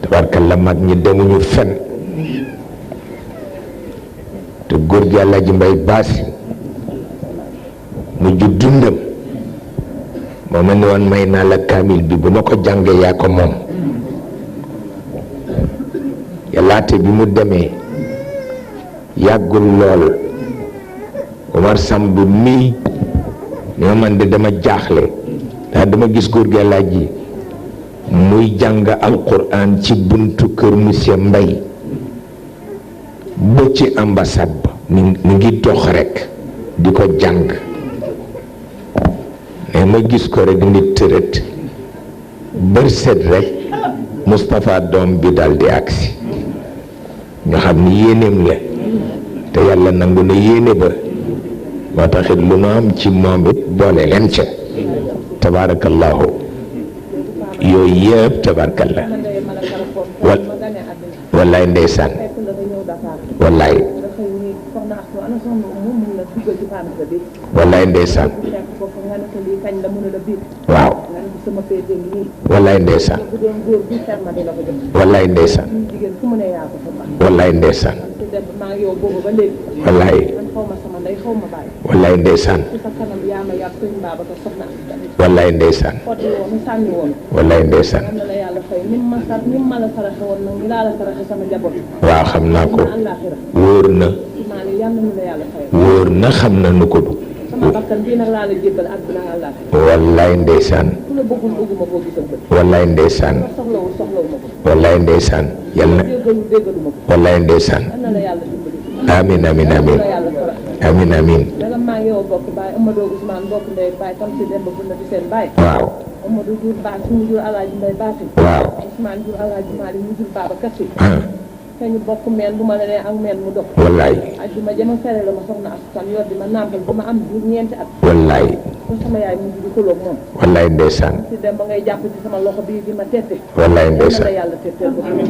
tabarkalla mag ñi demuñu fen te góor gi Alaaji Mbay Baasi mujj dundam moo ma ne woon may naa la kaamil bi bu ma ko jàngee yaa ko moom yàllaate bi mu demee yàggul lool Omar Samb mii ni ma man de dama jaaxle ndax dama gis góor gi Alaaji muy jàng alquran ci buntu kër monsieur Mbay ba ci ambassade ba mu ngi dox rekk di ko jàng mais ma gis ko rek nit tërët bërset rek Moustapha doom bi dal di agsi ñu xam ni yéeneem la te yàlla nangu na yéene ba moo taxit lu nu am ci moom it boole leen ca tabaarakallaahu yooyu yëpp tabaarakallah wallaay ndeysaan wallaay wallaay ndeysaan waaw wallaay ndeysaan wallaay ndeysaan wallaay ndeysaan wallaay wallaay ndeysaan wallaay ndeysaan wallaay ndeysaan waaw xam naa ko wóor na xam na nu ko du wallaay ndeysaan wallaay ndeysaan wallaay ndeysaan yàlla wallaay ndeysaan amin amin amin amin amin waaw waaw ñu bokk meen bu ma la nee ak meen mu dox wallaay ajuma jama fere la ma soxna askan yor di ma nàmpal bu ma am ñeenti at wallaay ko sama yaay mu di ko loog moom wallaay ndeysaan ci dem ba ngay jàpp ci sama loxo bi di ma tette wallaay ndeysaan yàlla tette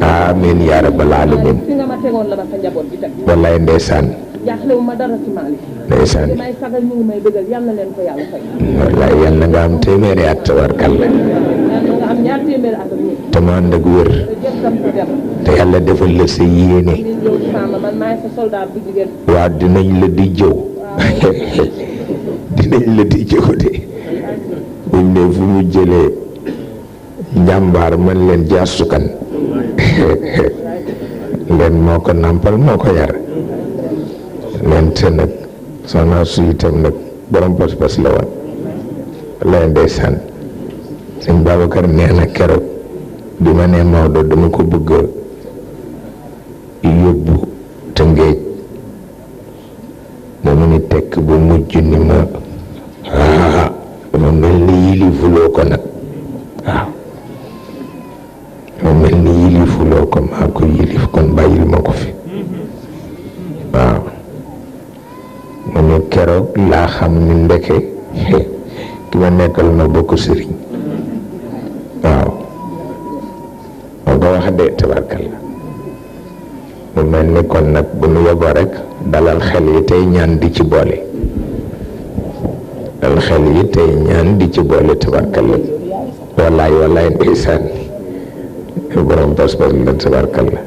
amiin yaa rabbal alamin fi nga ma tegoon la ma sa njaboot bi teg wallaay ndeysaan jaaxlewu ma dara ci maali ndeysaan li may sagal ñu ngi may bëggal yàlla leen ko yàlla fay wallaay yàlla nga am téeméeri at tabarkalla yàlla nga am ñaar téeméeri at te mu ànd ak wér te yàlla defal la sa yéene waaw dinañ la di jëw dinañ la di jëw de buñ ne fu mu jëlee njàmbaar man leen jaasukan leen moo ko nàmpal moo ko yar leen te nag soxna su itam nag borom pas-pas la woon lay ndeysaan sëñ Babacar nee na keroog bi ma nee Maodo dama ko bëgg yóbbu Tëngéej mu ni tekk bu mujj ni ma dama mel ni yilifuloo ko nag waaw dama mel ni yilifuloo ko maa ko yilif kon bàyyil ma ko fi waaw mu ne keroog laa xam ni ndeke ki ma nekkal na bokk sëriñ waaw moo ko wax de tabarkalla mu mel ni kon nag bu nu yóbboo rek dalal xel yi tey ñaan di ci boole dalal xel yi tey ñaan di ci boole tabarkalla wallaay wallaay ndeysaan borom pas-pas la tabarkalla